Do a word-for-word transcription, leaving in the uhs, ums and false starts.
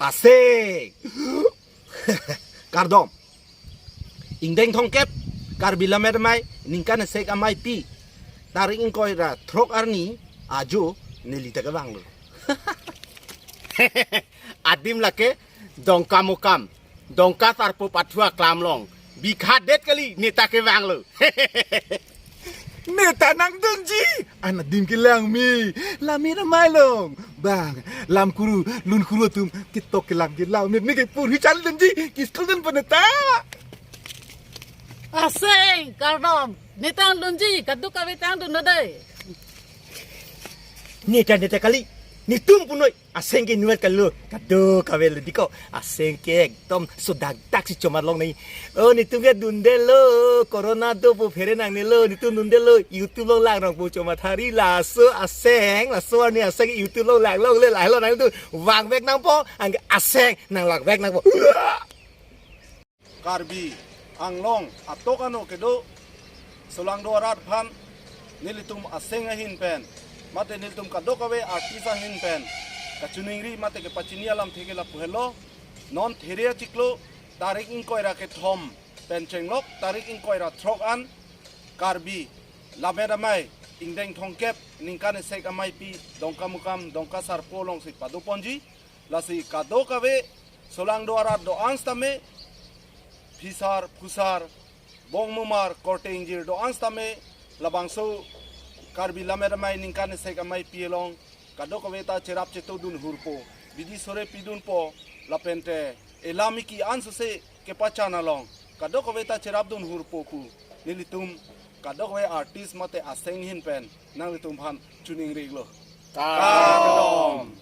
Aseng. Kardom. Ingdeng thomkep, Karbi Lammet Amei ningkan esek amei pi, tarik ingkoi ra throk arni ajo neli ta kevanglo. Adim lake Dongkamukam, Dongka Sarpo Pathu aklam along bikha det kali ne ta kevanglo. Ne ta nangdunji, an adim ke Langme, Lammet Amei along. Bang, lam kuru, lun kuru atum ketok kelang ke Langme, ne ke purhi chan dunji, ke school dunpo ne ta. Aseng, kardom, ne ta nangdunji, kadokave ta nangdunlo dei. Ne ta, ne ta kali, netum punoi, Aseng ke nuat kalo, kadokave lo dei ko, Aseng ke ekdom sodak dak si chomat longnoi. O, netum ke dundelo, corona do pu phere nangnelo, netum dundelo, YouTube along lang nangpo chomat hari, laso Aseng, laso arni Aseng YouTube along lang longle, lahelo nangtum vangvek nangpo, anke Aseng nanglakvek nangpo. Karbi Anglong atok ano kedo solangdo arat aphan nelitum Aseng ahin pen, mate nelitum kadokave artist ahin pen kachiningri mate kepachini alamthe ke lapu helo. Non There achiklo, tarik ingkoi ra kethom pen chenglok tarik ingkoi ra throk an Karbi Lammet Amei ingdeng thomkep ningkan esek amei pi Dongkamukam Dongka Sarpo alongsi padoponji. Lasi kadokave solangdo arat do-an sitame, phisar phusar, bongmumar korte ingjir do-an sitame, labangso Karbi Lammet Amei ningkan esek amei pi along kadokave ta cherap cheto dun hurpo, bidi sore pidunpo, lapente elam eki an sose kepachan along kadokave ta cherap dun hurpo pu nelitum kadokave artist mate Aseng ahin pen nanglitum aphan chiningrilo. Kardom.